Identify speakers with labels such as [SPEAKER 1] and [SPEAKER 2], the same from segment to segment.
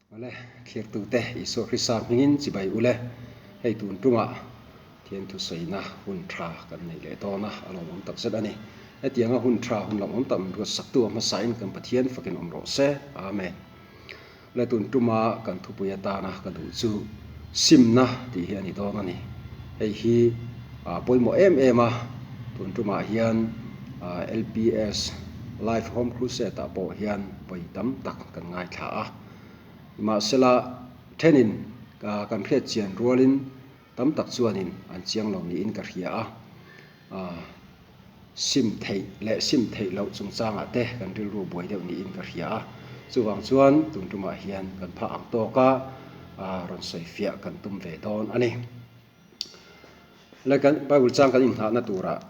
[SPEAKER 1] Awle, thlirtute Isua Krista hmingin chibai ule, hei tun tungah Thian thusawina hun tha kan nei leh dawn a, a lawmawm tak zet a ni. Hetianga hun tha, hun lawmawm tak min ruatsaktu a hmasain kan Pathian fakin awm rawh se. Amen. Awle, tun tuma kan thupui atana ka duh chu simna tih hi a ni dawn a ni. Hei hi a pawimawh em em a, tun tumah hian LPS Life Home Crusade ah pawh hian vawi tam tak kan ngaithla a. Nimahsela, thenin kan hriat chian rualin tam tak chuanin an chiang lo niin ka hria a. Sim theih leh sim theih loh chungchangah te kan rilru buai deuh niin ka hria a. Chuvang chuan tun tumah hian kan phah ang tawk a, rawn sawi fiah kan tum ve dawn a ni. Le kan Bible chang kan inhnahna turah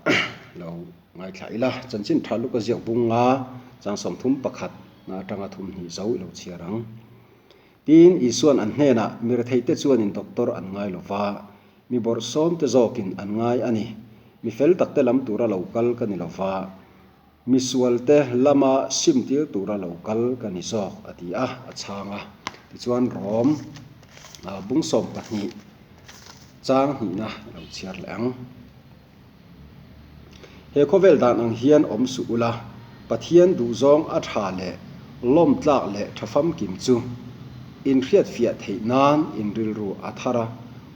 [SPEAKER 1] lo ngaithla ila, chanchin tha luk a ziak bung nga chang 31 na atanga 32 zo i lo chhiar ang. Tin, Isuan an hnenah, Mi retheite chuanin doctor an ngai lo va, mi bawrhsawmte zawkin an ngai a ni. Mi fel takte lam tura lo kal ka ni lo va, mi sualte lama simtir tura lo kal ka ni zawk, a ti a, a chhang a. Tichuan Rom bung 12 chang hnihna i lo chhiar leh ang. He khawvel dan ang hian awm suh ula, Pathian duhzawng a tha leh lawmtlak leh tha famkim chu inhriatfiah theih nan in rilru a thar a,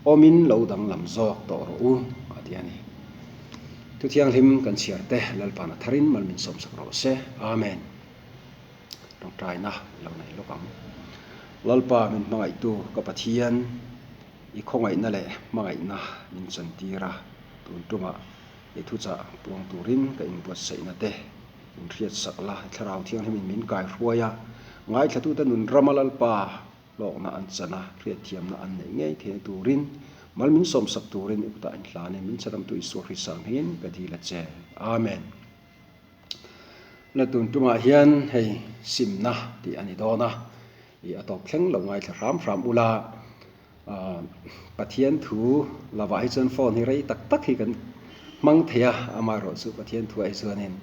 [SPEAKER 1] awmin lo danglam zawk tawh rawh u, a ti a ni. Thu thianghlim kan chhiar te Lalpan a tharin mal min sawmsak rawh se. Amen. Tawngtaina i lo nei lawk ang. Lalpa min hmangaihtu ka Pathian, I khawngaihna leh hmangaihna min chantir a, tun tumah i thuchah puang turin ka inbuatsaihna te min hriatsak la, i Thlarau Thianghlimin min kaihruai a, ngaithlatute nun rama Lalpa hlawkna an chan a, hriatthiamna an neih ngei theihna turin mal min sawmsak turin i kutah inhlanin min chhanamtu Isua Krista hmingin ka dil a che. Amen. La tun tumah hian hei simna tih a ni dawn a, i a tawp thleng lo ngaithla hram hram ula, Pathian thu lovah hi chuan phone hi rei tak tak hi kan hmang thei a, amaherawhchu Pathian thuah hi chuanin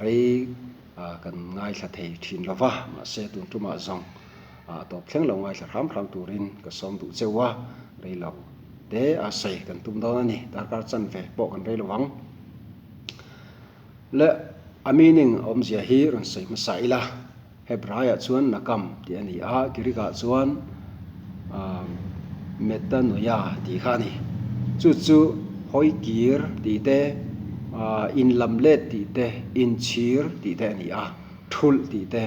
[SPEAKER 1] rei kan ngaithla thei thin lo va, mahse tun tumah zawng a tawp thleng lo ngaithla hram hram turin ka sawm duh cheu a, rei lo te a sawi kan tum dawn a ni, darkar chanve pawh kan rei lo ang. Le a meaning a awmzia hi rawn sawi hmasa ila, Hebraiah chuan nakam tih a ni a, Greek-ah chuan metanoia tih kha a ni. Chu chu hawikir tih te, inlamlet tih te, inchhir tih te a ni a, thulh tih te,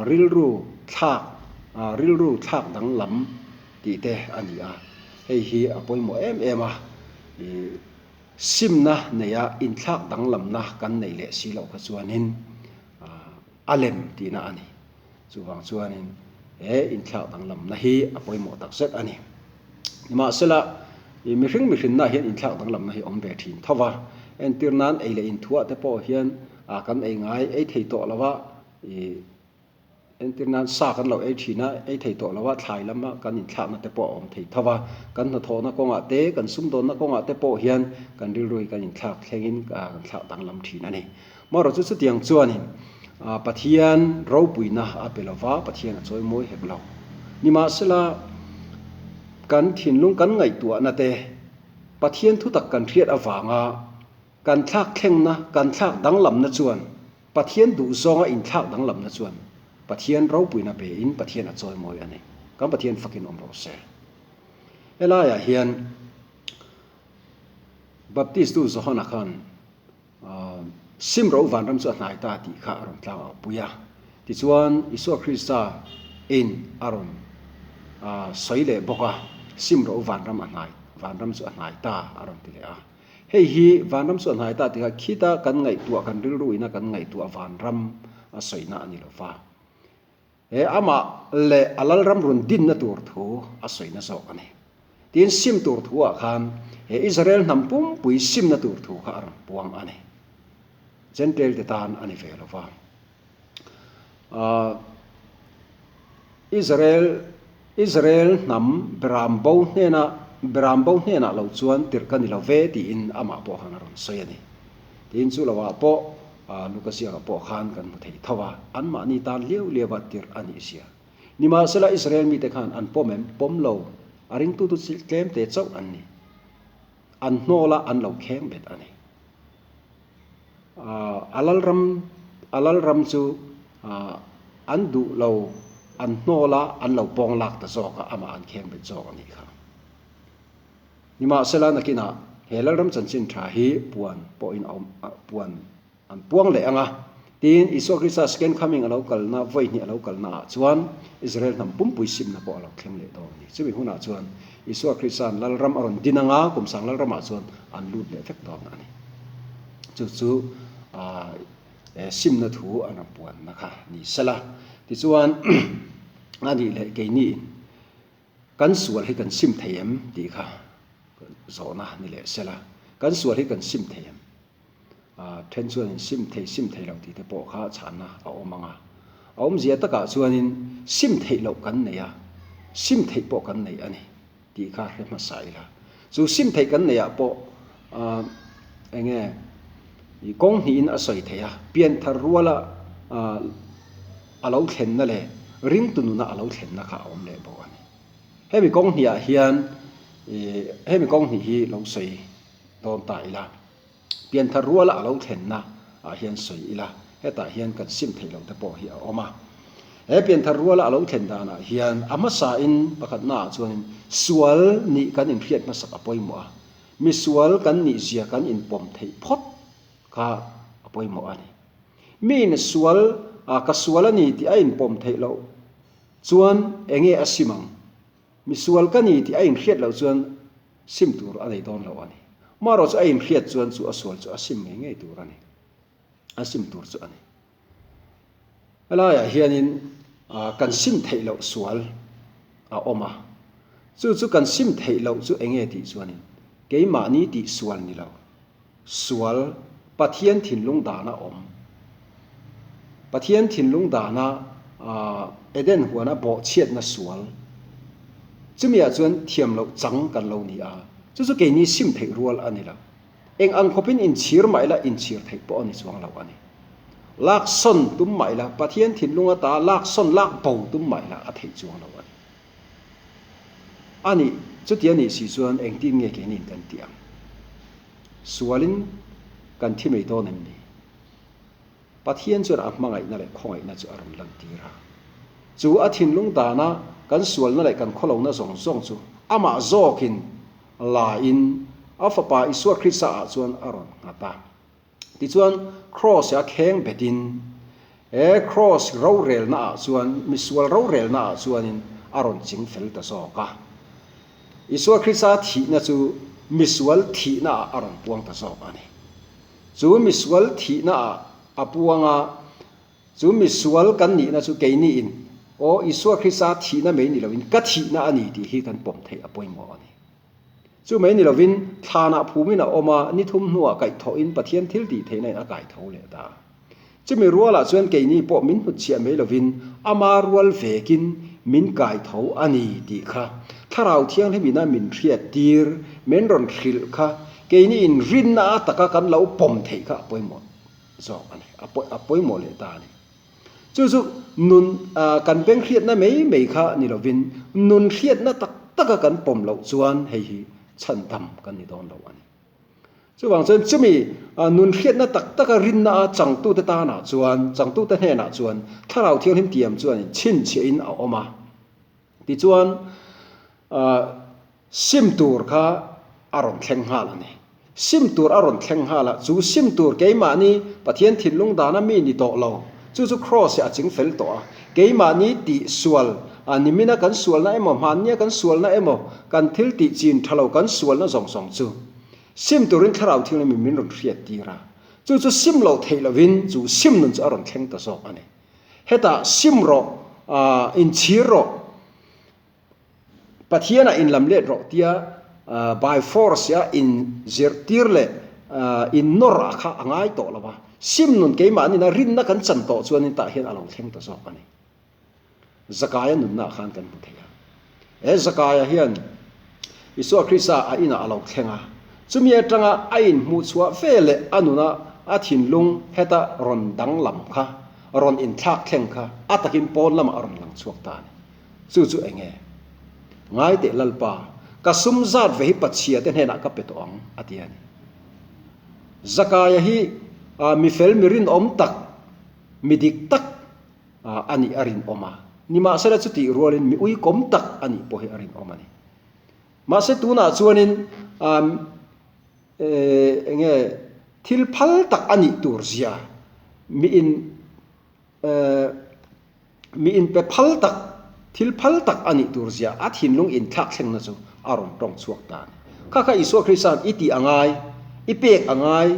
[SPEAKER 1] rilru thlak, rilru thlak danglam tih te a ni a. Hei hi a pawimawh em em a. Simna neia inthlak danglamna kan neih leh si loh kha chuanin a lem tihna a ni. Chuvang chuanin he inthlak danglamna hi a pawimawh tak zet a ni. Nimahsela, mihring mihrinna hian inthlak danglamna hi awm ve thin tho va. Entir nan ei leh inthuah te pawh hian kan ei ngai ei thei tawh lo va, Entir nan sa kan lo ei thin a, ei thei tawh lo a, thlai lama kan inthlakna te pawh a awm thei tho va. Kan hnathawhna kawngah te, kan sumdawnna kawngah te pawh hian kan rilru hi kan inthlak thlengin kan thlak danglam thin a ni. Marawh chu chutiang chuanin Pathian ropuina a pe lo va, Pathian a chawi mawi hek lo. Nimahsela, kan thinlung kan ngaihtuahna te Pathian thutak kan hriat avanga kan thlak thlengna, kan thlak danglamna chuan Pathian duh zawnga inthlak danglamna chuan Pathian ropuina pe in Pathian a chawimawi a ni. Kan Pathian fakin awm rawh se. Helaiah hian Baptist tu Johana khan sim ro vanram chu a hnai ta tih kha a rawn tlang au pui a. Tichuan Isua Krista in a rawn sawi leh bawk a, sim ro vanram a hnai, vanram chu a hnai ta a rawn ti leh a. Hei hi vanram chu a hnai ta tikah khita kan ngaihtuah, kan rilru ina kan ngaihtuah vanram a sawina a ni lo va. He amah leh a lalram run dinna tur thu a sawina zawk a ni. Tin, sim tur thuah khan he Israel hnam pumpui simna tur thu kha a rawn puang a ni. Gentile te tan a ni ve lo va. Israel Israel hnam beram bo hnena beram bo hnenah lo chuan tirh ka ni lo ve tiin amah pawh khan a rawn sawi a ni. Tin chu lovah pawh Luka ziakah pawh khan kan hmu thei tho a, anmahni tan liau liau a tirh a nih zia. Nimahsela Israel mite khan an pawm em? Pawm lo. A ringtu chu tlemte chauh an ni. An hnawl a, an lo kheng bet a ni. A lalram a lalram chu an duh lo, an hnawl a, an lo pawng lak ta zawk a, amah an kheng bet zawk a nih kha. Nimahsela nakinah he lalram chanchin tha hi puan pawhin a awm puan An puang leh ang a, tiin Isua Krista second coming a lo kalna, vawi hnih a lo kalna ah chuan Israel hnam pumpui simna pawh a lo thleng leh dawn a ni. Chumi hunah chuan Isua Krista'n Lalram a rawn din ang a, kum sang Lalramah chuan an lut leh vek dawn a ni. Chu chu simna thu an rawn puanna kha ni sela. Tichuan a nih leh keiniin kan sual hi kan sim thei em tih kha zawhna ni leh sela. Kan sual hi kan sim thei em? Then chuanin sim thei sim thei lo tih te pawh kha chhanna a awm ang a. A awmzia takah chuanin sim theih loh kan nei a, sim theih pawh kan nei a ni tih kha hre hmasa ila. Chu sim theih kan neihah pawh eng nge kawng hnihin a sawi theih a, pianthar ruala a lo thlenna leh ringtu nuna a lo thlenna kha a awm leh bawk a ni. Hemi kawng hnihah hian hemi kawng hnih hi lo sawi dawn ta ila. Pianthar ruala a lo thlenna ah hian sawi ila, hetah hian kan sim theih loh te pawh hi a awm a. He pianthar ruala a lo thlen danah hian a hmasain pakhatna ah chuanin sual nih kan inhriat hmasak a pawimawh a, misual kan nih zia kan inpawm theih phawt kha a pawimawh a ni. Miin sual ka sual a ni tih a inpawm theih loh chuan enge a sim ang? Misual ka ni tih a inhriat loh chuan sim tur a nei dawn lo a ni. Marawh chu a inhriat chuan chu a sual chu a sim ngei ngei tur a ni. A sim tur chu a ni. Helaiah hianin kan sim theih loh sual a awm a. Chu chu kan sim theih loh chu enge tih chuanin keimahni tih sual ni lo. Sual, Pathian thinlung dana awm. Pathian thinlung dana Eden huana bawhchhiatna sual. Chumiah chuan thiam loh chang kan lo ni a, chu chu keini sim theih rual a ni lo. Eng ang khawpin inchhir mah ila inchhir theih pawh a ni chuang lo a ni. Lak sawn tum mah ila, Pathian thinlung ata lak sawn lak bo tum mah ila a theih chuang lo a ni. A nih, chuti a nih si chuan engtin nge keiniin kan tih ang? Sualin kan thi mai dawn em ni? Pathian chuan a hmangaihna leh khawngaihna chu a rawn lantir a. Chu a thinlung dana kan sualna leh kan khawlohna zawng zawng chu amah zawkin la in a Fapa Isua Krista ah chuan a rawn nghat a. Tichuan, Kraws-a kheng betin, he Kraws rorelnaah chuan, misual rorelnaah chuanin a rawn ching fel ta zawk a. Isua Krista thihna chu misual thihnaah a rawn puang ta zawk a ni. Chu misual thihnaah a puang a, chu misual kan nihna chu keiniin, Aw, Isua Krista thihna mai ni loin ka thihna a ni tih hi kan pawm theih a pawimawh a ni. Chu mai ni lovin, thlanah phumin a awm a, ni thum hnuah kaihthawhin Pathian thil tih theihna in a kaitho leh ta. Chumi rualah chuan keini pawh min hnutchhiah mai lovin, ama rual vekin min kaitho a ni tih kha Thlarau Thianghlim ina min hriat tir, min rawn hrilh kha keini in rinna a taka kan lo pawm theih kha a pawimawh zawk a ni, a pawimawh leh ta a ni. Chu chu nun kan beng hriatna mai mai kha ni lovin nun hriatna tak taka kan pawm loh chuan hei hi chhan dam kan ni dawn lo a ni. Chuvang chuan chumi nun hriatna tak taka rinna a changtute tanah chuan, changtute hnenah chuan Thlarau Thianghlim tiam chuan chhinchhiahin a awm a. Tichuan Sim tur kha a rawn thleng nghal a ni. Sim tur a rawn thleng nghal a, chu sim tur keimahni Pathian thinlung dana mi ni tawh lo, chu chu Kraws-i a ching fel tawh a. Keimahni tih sual, a nimina kan sualna emaw, hmannia kan sualna emaw, kan thil tih chin tha lo kan sualna zawng zawng chu sim turin Thlarau Thianghlimin min rawn hriat tir a. Chu chu sim loh theih lovin chu sim nun chu a rawn thleng ta zawk a ni. Hetah sim rawh, inchhir rawh. Pathianah inlam let rawh tia by force a in zirtir leh in nawr a kha a ngai tawh lo va, sim nun keimahni na rinna kan chan tawh chuanin tah hian a lo thleng ta zawk a ni. Zakaia nunna ah khan kan hmu thei a. He Zakaia hian Isua Krista a inah a lo thleng a, chumi atanga a inhmuh chhuah ve leh a nuna a thinlung heta rawn danglam kha, rawn inthlak thleng kha a takin pawn lamah a rawn lang chhuak ta a ni. Chu chu eng nge? Ngai teh Lalpa, ka sum zat ve hi Pachhia te hnenah ka pe tawh ang, a ti a ni. Zakaia hi mi fel mi rinawm tak, mi dik tak a nih a rinawm a. Nimahsela chutih rualin mi uikawm tak a nih pawh hi a rinawm a ni. Mahse tunah chuanin eng nge thil phal tak a nih tur zia mi in mi inpe phal tak thil phal tak a nih tur zia a thinlung inthlak thlengna chu a rawn tawng chhuak ta a ni. Kha kha Isua Krista'n i tih a ngai, i pek a ngai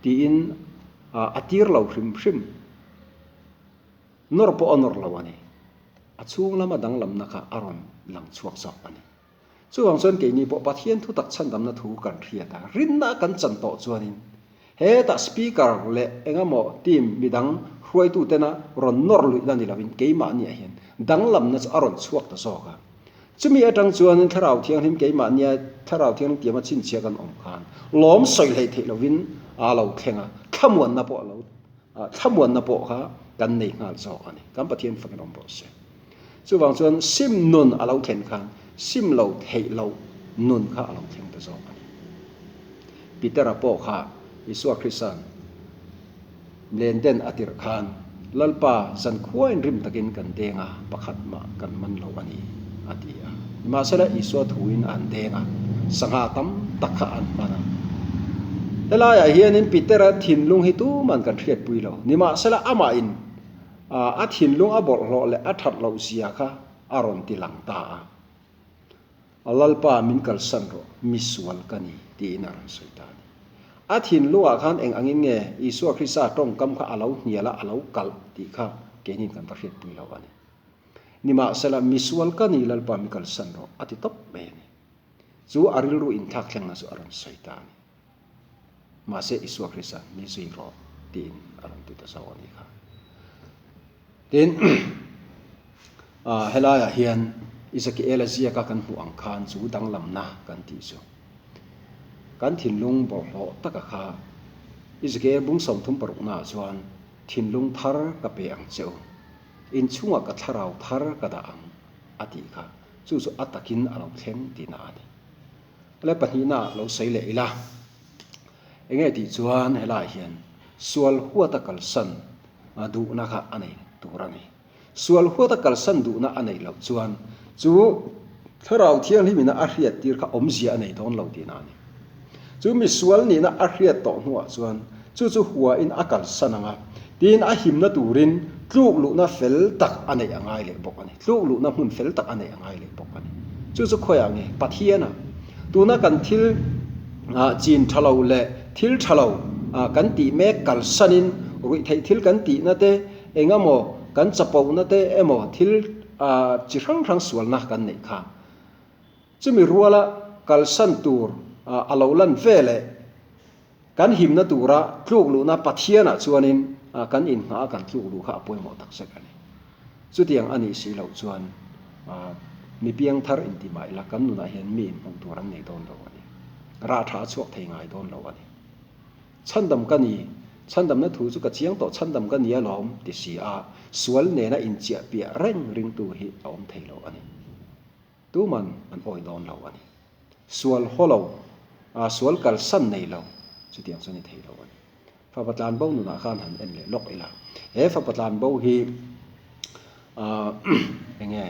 [SPEAKER 1] tiin a tir lo hrim hrim. Nawr pawh a nawr lo a ni. A chhung lama danglamna kha a rawn lang chhuak zawk a ni. Chuvang chuan keini pawh Pathian thu tak chhandamna thu kan hriat a, rinna kan chan tawh chuanin hetah speaker leh engemaw team midang hruaitutena rawn nawr luihna ni lovin keimahniah hian danglamna chu a rawn chhuak ta zawk a. Chumi atang chuanin Thlarau Thianghlim keimahnia Thlarau Thianghlim tiama chhinchhia kan awm khan lawm sawi hleih theih lovin a lo thleng a, thlamuanna pawh a lo Thlamuanna pawh kha kan nei nghal zawk a ni. Kan Pathian fakin awm rawh se. Chuvang chuan sim nun a lo thlen khan sim lo theih loh nun kha a lo thleng ta zawk a ni. Petera pawh kha Isua Krista'n lenden a tirh khan Lalpa zankhuain rim takin kan deng a, pakhat mah kan man lo a ni, a ti a. Nimahsela Isua thuin a han deng a, sangha tam tak kha a han hman a. Helaiah hianin Petera thinlung hi tuman kan hriatpui lo. Nimahsela amahin a thinlung a bawlhhlawh leh a that loh zia kha a rawn ti lang ta a. A Lalpa min kalsan rawh, mi sual ka ni, tiin a rawn sawi ta a ni. A thinlungah khan eng angin nge Isua Krista tawngkam kha a lo hnial a, a lo kalh tih kha keinin kan va hriatpui lo a ni. Nimahsela, mi sual ka ni, Lalpa mi kalsan rawh, a ti tawp mai a ni. Chu a rilru inthlak thlengna chu a rawn sawi ta a ni. Mahse Isua Krista mi zui rawh tiin a rawn ti ta zawk a nih kha. Tin, helaiah hian Ezekiela ziaka kan hmuh ang khan chu danglamna kan tih chu kan thinlung bawlhhlawh taka kha Ezekiel bung 36 naah chuan thinlung thar ka pe ang che u, inchhungah ka thlarau thar ka dah ang a tih kha chu chu a takin a lo thleng tihna a ni. Le pahnihna lo sawi leh ila, enge tih chuan helaiah hian sual huata kalsan duhna kha a nei tur a ni. Sual huata kalsan duhna a neih loh chuan chu Thlarau Thianghlimina a hriat tir kha awmzia a nei dawn lo tihna a ni. Chu mi sual nihna a hriat tawh hnuah chuan chu chu huain a kalsan ang a, tin a himna turin tluk luhna fel tak a neih a ngai leh bawk a ni. Tluk luhna hmun fel tak a neih a ngai leh bawk a ni. Chu chu khawiah nge? Pathianah. Tuna kan thil chin tha lo leh thil tha lo kan tih mek kalsanin ruihtheih thil kan tihna te, eng emaw kan chapohna te emaw thil chi hrang hrang sualna kan neih kha. Chumi ruala kalsan tur a lo lan ve leh Kan himna tura tluk luhna Pathianah chuanin kan inhngah a kan tluk luh kha a pawimawh tak zet a ni. Chutiang a nih si loh chuan mi piangthar inti mah ila kan nunah hian mi inhmuh tur an nei dawn lo a ni. Rah tha a chhuak thei ngai dawn lo a ni. Chhandam ka ni, chhandamna thu chu ka chiang tawh chhandam ka ni alawm ti si a, sual nena inchiah piah reng ringtu hi a awm thei lo a ni. Tuman an awi dawn lo a ni. Sual haw lo, aa sual kalsan nei lo, chutiang chu a ni thei lo a ni. Fapa tlanbo nunah khan han en leh lawk ila. He fapa tlanbo hi aa eng nge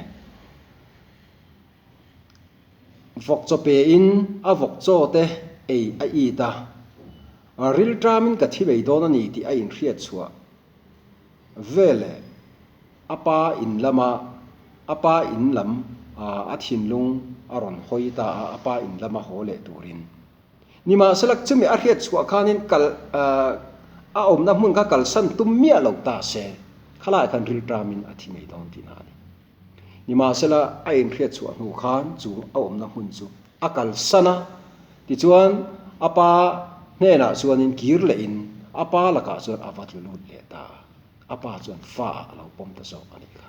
[SPEAKER 1] vawk chaw pe in a vawk chaw te ei a it a, rilṭamin ka thi mai dawn a ni tih a inhriat chhuah veleh A pa in lama a pa in lam a thinlung a rawn hawi ta a, a pa in lama haw leh turin. Nimahsela chumi a hriat chhuah khanin kal a awmna hmun kha kalsan tum miah lo ta se, khalaiah khan rilṭamin a thi mai dawn tihna a ni. Nimahsela a inhriat chhuah hnu khan chu a awmna hmun chu a kalsan a, tichuan a pa hnenah chuanin kir lehin a pa lakah chuan a va tlu lut leh ta a. A pa chuan fa ah a lo pawm ta zawk a nih kha.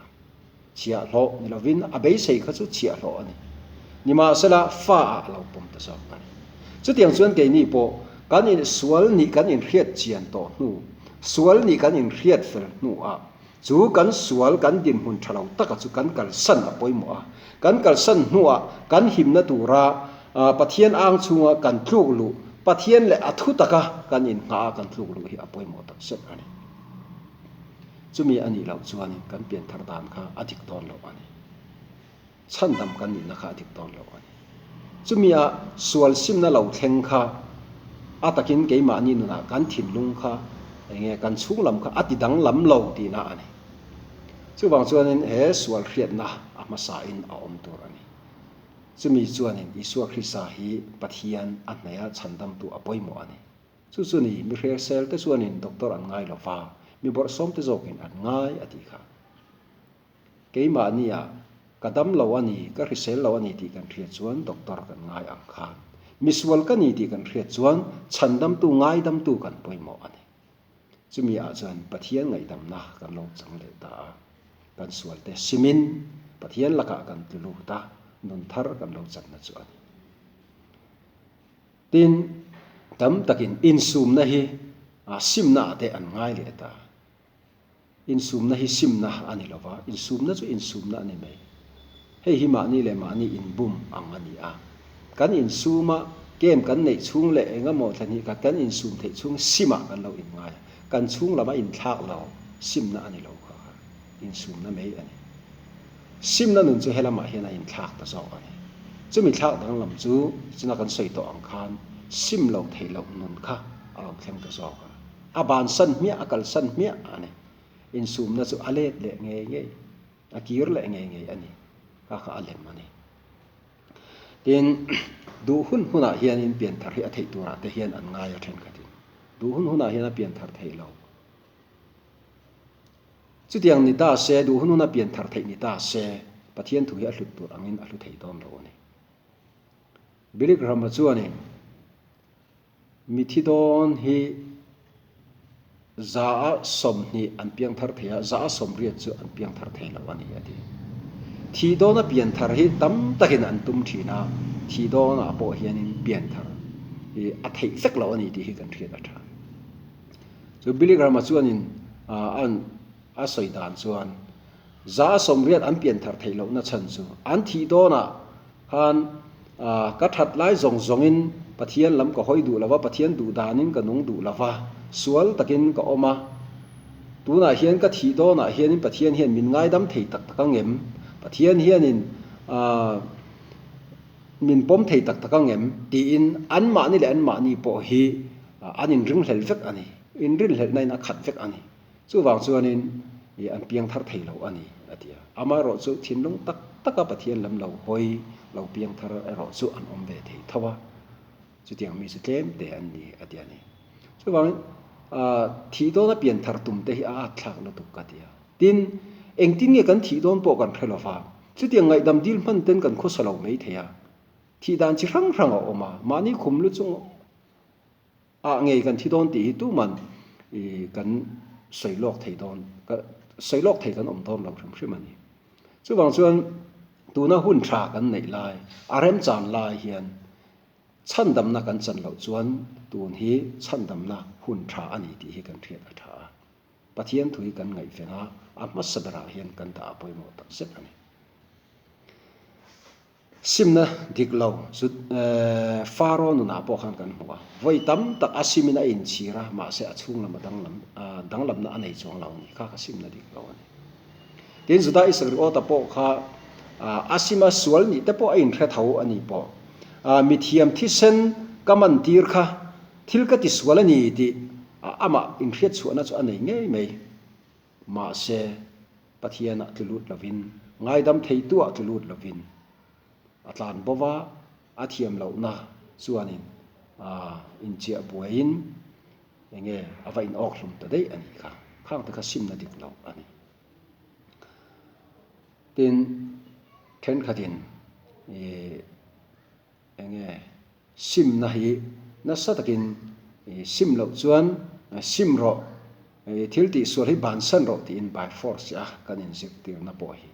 [SPEAKER 1] Chhiahhlawh ni lovin a beisei kha chu chhiahhlawh a ni. Nimahsela fa ah a lo pawm ta zawk a ni. Chutiang chuan keini pawh kan in sual nih kan inhriat chian tawh hnu, sual nih kan inhriat fel hnu ah. Chu kan sual, kan dinhmun tha lo taka chu kan kalsan a pawimawh a. Kan kalsan hnuah kan himna tura Pathian ang chhunga kan tluk luh, Pathian leh a thu taka kan innghah a kan tluk luh hi a pawimawh tak zet a ni. Chumi a nih loh chuanin kan pianthar dan kha a dik dawn loh a ni. Chhandam kan nihna kha a dik dawn lo a ni. Chumi a sual simna lo thleng kha a takin keimahni nunah kan thinlung kha eng nge kan chhunglam kha a ti danglam lo tihna a ni. Chuvang chuanin he sual hriatna a hmasain a awm tur a ni. Chumi chuanin Isua Krista hi Pathian a hnaia chhandamtu a pawimawh a ni. Chu chu ni, mi hresel te chuanin doctor an ngai lo va, mi bawrhsawmte zawkin an ngai a tih kha. Keimahnia ka dam lo a ni, ka hrisel lo a ni tih kan hriat chuan doctor kan ngai ang khan misual ka ni tih kan hriat chuan chhandamtu ngaidamtu kan pawimawh a ni. Chumi ah chuan Pathian ngaihdamna kan lo chang leh ta a, kan sualte simin Pathian lakah kan tlu lut a, nun thar kan lo channa chu a ni. Tin, tam takin insumna hi simna ah te an ngai leh ta. Insumna hi simna a ni lova, insumna chu insumna a ni mai. Hei hi mahni leh mahni inbum ang a ni a. Kan insum a, game kan neih chhung leh eng emaw thla hnih khat kan insum theih chhung simah kan lo inngai a. Kan chhung lam a inthlak lo, simna a ni lo kha kha insumna mai a ni. Simna nun chu helamah hian a inthlak ta zawk a ni. Chumi thlak danglam chu chuna kan sawi tawh ang khan sim lo theih loh nun kha a lo thleng ta zawk a. A bansan hmiah, a kalsan hmiah a ni. Insumna chu a let leh ngei ngei, a kir leh ngei ngei a ni. Kha kha a lem a ni. Tin, duh hun hunah hianin pianthar hi a theih turah te hian an ngai a thenkhatin. Duh hun hunah hian a pianthar theih lo. Chutiang ni ta se, duh hun huna pianthar theih ni ta se, Pathian thu hi a hlut tur angin a hlu thei dawn lo a ni. Billy Graham-a chuanin, Mithi dawn hi 20% an piangthar thei a, 80% chu an piangthar thei lo a ni, a ti. Thih dawna pianthar hi tam takin an tum thin a, thih dawnah pawh hianin pianthar hi a theih vek lo a ni tih hi kan hriat a tha. Chu Billy Graham-a chuanin a sawi dan chuan 80% an pianthar theih lohna chhan chu an thih dawnah Khan, Ka that lai zawng zawngin Pathian lam ka hawi duh lo va, Pathian duh danin ka nung duh lo va, sual takin ka awm a. Tunah hian ka thih dawnah hianin Pathian hian min ngaidam thei tak tak ang em? Pathian hianin min pawm thei tak tak ang em? Tiin anmahni leh anmahni pawh hi an inringhlel vek a ni. Inrinhlelhna in a khat vek a ni. Chuvang chuanin i an piang thar thei lo a ni, a ti a. Amaherawh chu thinlung tak taka Pathian lam lo hawi lo piang thar erawh chu an awm ve thei tho a, chutiang mi chu tlem te an ni, a ti a ni. Chuvangin thih dawna pian thar tum te hi a at thlak lutuk ka ti a. Tin, engtin nge kan thih dawn pawh kan hre lo va, chutiang ngaihdam dil hman ten kan khawsa lo mai thei a. Thih dan chi hrang hrang a awm a, mahni khum lu chung Ah ngei kan thi dawn tih hi tuman i kan sawi lawk thei dawn, sawi lawk thei kan awm dawn lo hrim hrim a ni. Chuvang chuan tuna hun tha kan neih lai, a remchan lai hian chhandamna kan chan loh chuan tun hi chhandamna hun tha a ni tih hi kan hriat a tha a. Pathian thu hi kan ngaihven a, a hmasa berah hian kan dah a pawimawh takzet a ni. Simna dik lo chu Faro nunah pawh khan kan hmu a, vawi tam tak a simin a inchhir a, mahse a chhung lam a danglam danglamna a nei chuang lo a ni, kha kha simna dik lo a ni. Tin, Juda Isakriota pawh kha a sima sual nih te pawh a inhre tho a ni pawh. Mithiam thisen ka man tir kha thil ka tisual a ni tih amah inhriatchhuahna chu a nei ngei mai. Mahse, Pathianah tlu lut lovin, ngaidam theituah tlu lut lovin a tlan bo va, a thiam lohna chuanin inchiah buaiin enge a va inawk hlum ta daih a nih kha. Khang te kha simna dik lo a ni. Tin, thenkhatin ih enge Simna hi nasa takin sim loh chuan sim rawh, thil tihsual hi bansan rawh tiin by force a kan inzirtirna pawh hi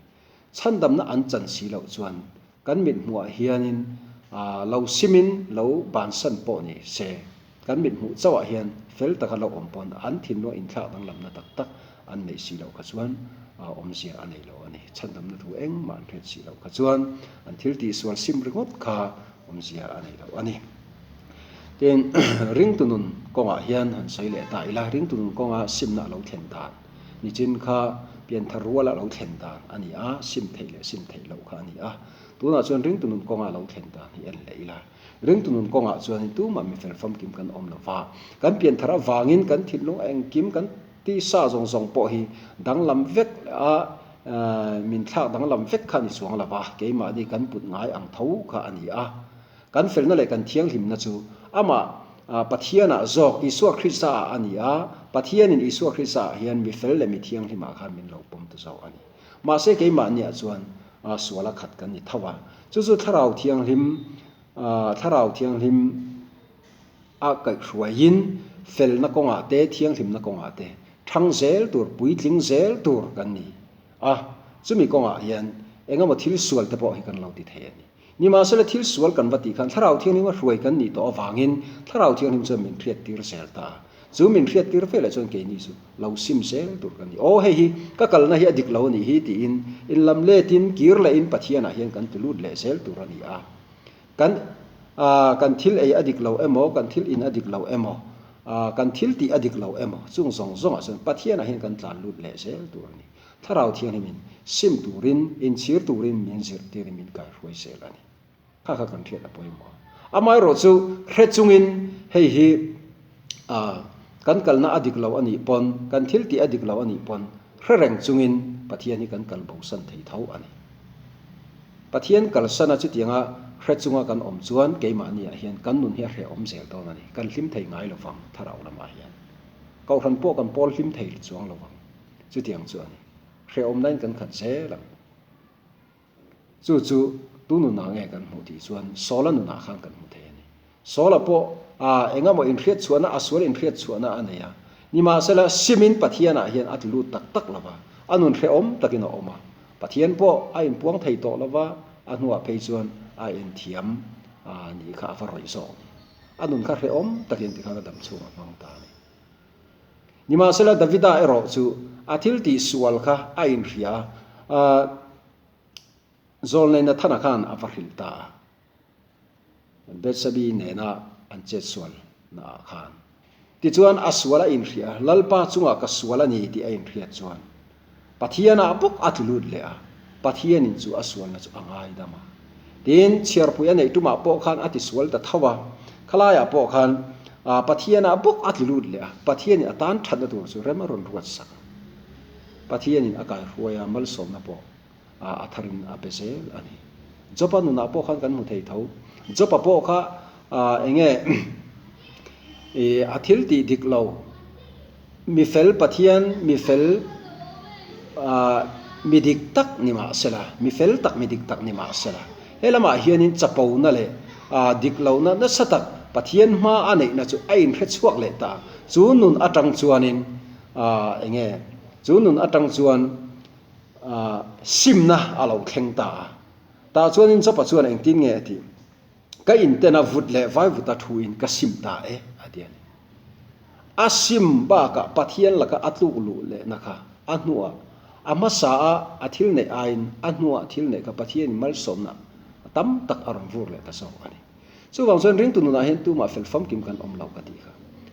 [SPEAKER 1] chhandamna an chan si loh chuan kan mithmuhah hianin lo simin lo bansan pawh ni se kan mithmuh chauhah hian fel taka lo awm pawn an thinlung inthlak danglamna tak tak an neih si loh kha chuan awmzia a nei lo a ni. Chhandamna thu engmah an hriat si loh kha chuan an thil tihsual sim ringawt kha awmzia a nei lo a ni. Tin, ringtu nun kawngah hian han sawi leh ta ila, ringtu nun kawnga simna a lo thlen dan nichin kha pianthar ruala a lo thlen dan a ni a, sim theih leh sim theih loh kha a ni a. Tunah chuan ringtu nun kawnga a lo thlen dan hi en leh ila. Ringtu nun kawngah chuanin tumah mi fel famkim kan awm lo va, kan pianthar avangin kan thinlung engkim kan tisa zawng zawng pawh hi danglam vek a, min thlak danglam vek kha a ni chuang lo va, keimahni kan put ngai ang tho kha a ni a. Kan felna leh kan thianghlimna chu amah Pathianah zawk Isua Krista-ah a ni a, Pathianin Isua Krista-ah hian mi fel leh mi thianghlimah khan min lo pawm ta zawk a ni. Mahse keimahniah chuan suala khat kan ni tho a, chu chu Thlarau Thianghlim, Thlarau Thianghlim a kaihhruaiin felna kawngah te, thianghlimna kawngah te thang zel tur, puitling zel tur kan ni a, chumi kawngah hian engemaw thil sual te pawh hi kan lo ti thei a ni. Nimahsela thil sual kan va tih khan Thlarau Thianghlim a hruai kan nih tawh avangin Thlarau Thianghlim chuan min hriattir zel ta a. Chu min hriattir velah chuan keini chu lo sim zel tur kan ni. Aw hei hi ka kalna hi a dik lo a nih hi tiin inlam letin kir lehin Pathianah hian kan ti lut leh zel tur a ni a. Kan kan thil ei a dik lo emaw, kan thil in a dik lo emaw, kan thil tih a dik lo emaw chung zawng zawngah chuan Pathianah hian kan tlan lut leh zel tur a ni. Thlarau Thianghlimin sim turin, inchhir turin min zirtirin min kaihruai zel a ni. Kha kha kan hriat a pawimawh a. Amaherawh chu hre chungin hei hi kan kalna a dik lo a nih pawn, kan thil tih a dik lo a nih pawn hre reng chungin Pathian hi kan kal bosan thei tho a ni. Pathian kalsana chutianga hre chunga kan awm chuan keimahniah hian kan nun hi a hrehawm zel dawn a ni. Kan hlim thei ngai lovang Thlarau lamah hian. Kohhran pawh kan pawl hlim thei chuang lovang. Chutiang chu a ni. Hrehawmnain kan khat zel ang. Chu chu tu nunah nge kan hmuh tih chuan Saula nunah khan kan hmu thei a ni. Saula pawh a engemaw inhriat chhuahna, a sual inhriat chhuahna a nei a. Nimahsela, simin Pathianah hian a tlu lut tak tak lo va, a nun hrehawm takin a awm a. Pathian pawh a inpuang thei tawh lo va, a hnuah phei chuan a enthiam a nih kha a va rawih zawk a ni. A nun kha hrehawm takin tikhan a damchhung a hmang ta a ni. Nimahsela Davida erawh chu a thil tih sual kha a inhria a, Zawlnei Nathana khan a va hrilh ta a, Bethsabe nena an chet sual naah khan. Tichuan a sual a inhria a, Lalpa chungah ka sual a ni tih a inhriat chuan Pathianah bawk a tlu lut leh a, Pathianin chu a sualna chu a ngaidam a. Tin, chhiarpui a neih tumah pawh khan a tisual ta tho a, khalaiah pawh khan Pathianah bawk a tlu lut leh a, Pathianin a tan thatna tur chu rem a rawn ruat sak a. Pathianin a kaihruai a, malsawmna pawh a tharin a pe zel a ni. Job-a nunah pawh khan kan hmu thei tho. Job-a pawh kha eng nge a thil tih dik lo, mi fel Pathian, mi fel mi dik tak ni mah se la, mi fel tak mi dik tak ni mah se la, he lamah hianin chapona leh dik lohna nasa tak Pathian hma a neihna chu a inhre chhuak leh ta. Chu nun atang chuanin eng nge chu nun atang chuan Simna a lo thleng ta a. Tah chuanin Jopa chuan engtin nge a tih? Ka intena vut leh vaivuta thuin ka sim ta e, a ti a ni. A sim bakah Pathian laka a tluk luh lehna kha a hnuah a hmasa a a thil neih aiin a hnuah thil neih kha Pathianin malsawmna tam tak a rawn vur leh ta zawk a ni. Chuvang chuan ringtu nunah hian tumah fel famkim kan awm lo ka tih kha.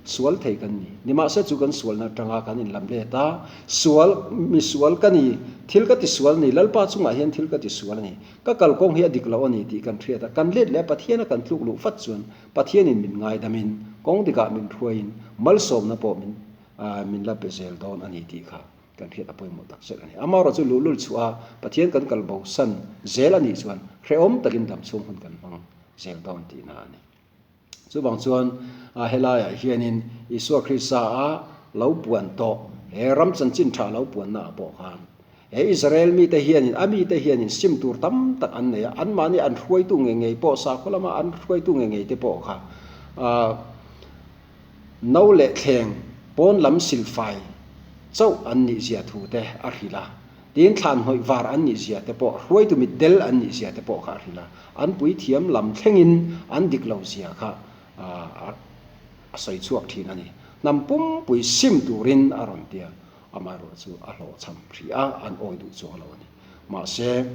[SPEAKER 1] Sual thei kan ni. Nimahse chu kan sualna atanga kan inlam let a, sual, mi sual ka ni, thil ka ti sual ni, Lalpa chungah hian thil ka ti sual a ni, ka kalkawng hi a dik lo a ni tih kan hriat a, kan let leh a Pathiana kan tluk luh vat chuan Pathianin min ngaidamin, kawng dikah min hruaiin malsawmna pawh min min la pe zel dawn a ni tih kha kan hriat a pawimawh tak zet a ni. Amaherawh chu luhlul chhuah a Pathian kan kal bo san zel a nih chuan hrehawm takin damchhung hun kan hmang zel dawn tihna a ni. Chuvang chuan helaiah hianin Isua Krista a lo puan tawh he ram chanchin tha lo puanna ah pawh khan he Israel mite hianin a mite hianin sim tur tam tak an nei a, anmahni an hruaitu ngei ngei pawh sakhaw lama an hruaitu ngei ngei te pawh kha No leh thleng pawn lam silfai chauh an nih zia thu te a hrilh a, tin thlan hnawih var an nih zia te pawh, hruaitu mit del an nih zia te pawh kha a hrilh a, an puithiam lam thlengin an dik lo zia kha a sawi chhuak thin a ni. Hnam pumpui sim turin a rawn ti a. Amaherawh chu a hlawhchham hrih a, an awi duh chuang lo a ni. Mahse,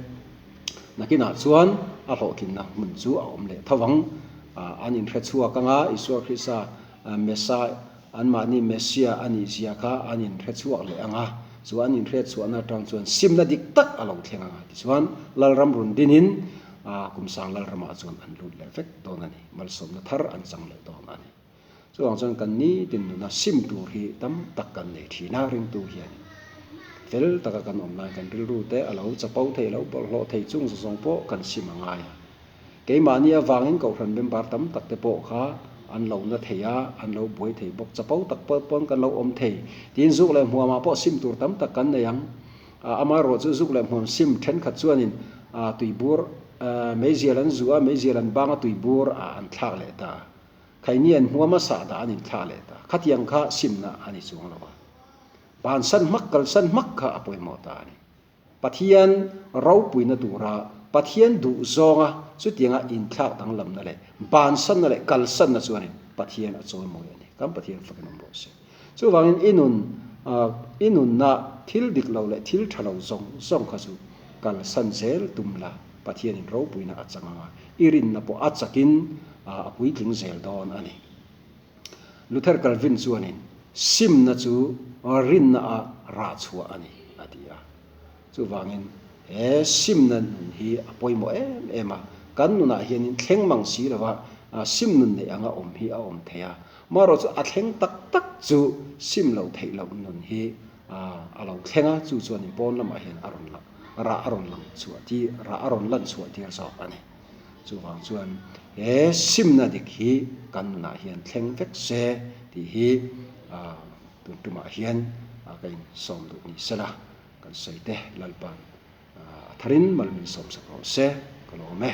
[SPEAKER 1] nakinah chuan a hlawhtlinna hmun chu a awm leh tho ang. An inhre chhuak anga Isua Krista Messiah, anmahni Messiah a nih zia kha an inhre chhuak leh ang a, chu an inhriat chhuahna atang chuan simna dik tak a lo thleng ang a. Tichuan, Lalram run dinin Kumsang Lalramah chuan an lut leh vek dawn a ni. Malsawmna thar an chang leh dawn a ni. Chuvang chuan kan nitin nuna sim tur hi tam tak kan nei thin a, ringtu hianin fel taka kan awm lai kan rilru te a lo chapo thei lo bawlhhlawh thei chung zawng zawng pawh kan sim a ngai a. Keimahni avangin kohhran member tam tak te pawh kha an lo na thei a, an lo buai thei bawk, chapo tak pawh pawn kan lo awm thei. Tin, zuk leh hmuamah pawh sim tur tam tak kan nei ang. Amaherawh chu zuk leh hmuam sim thenkhat chuanin tuibur meizial an zu a, meizial an bang a tuibur an thlak leh ta a. Khaini an hmuam a sah dah an inthlah leh ta. Khatiang kha simna a ni chuang lo a. Bansan hmak kalsan hmak kha a pawimawh ta a ni. Pathian ropuina tura Pathian duh zawnga chutianga inthlak danglamna leh bansanna leh kalsanna chuanin Pathian a chawimawi a ni. Kan Pathian fakin awm rawh se. Chuvangin i nun i nunna thil dik lo leh thil tha lo zawng zawng kha chu kalsan zel tum la, Pathianin ropuina a chang ang a, i rinna pawh a chakin a puitling zel dawn a ni. Luther Calvin chuanin simna chu rinna a rah chhuah a ni a ti a. Chuvangin he simna nun hi a pawimawh em em a, kan nunah hianin thleng mang si lova sim nun neih anga awm hi a awm thei a. Marawh chu a thleng tak tak chu sim loh theih loh nun hi a lo thleng a, chu chuanin pawn lamah hian a rawn lang rah a rawn lang chhuah tir rah a rawn lan chhuah tir zawk a ni. Chuvang chuan he simna dik hi kan nunah hian thleng vek se tih hi tun tumah hian ka insawm duh ni sela kan sawi te Lalpa'n a tharin mal min sawmsak rawh se ka lawm e.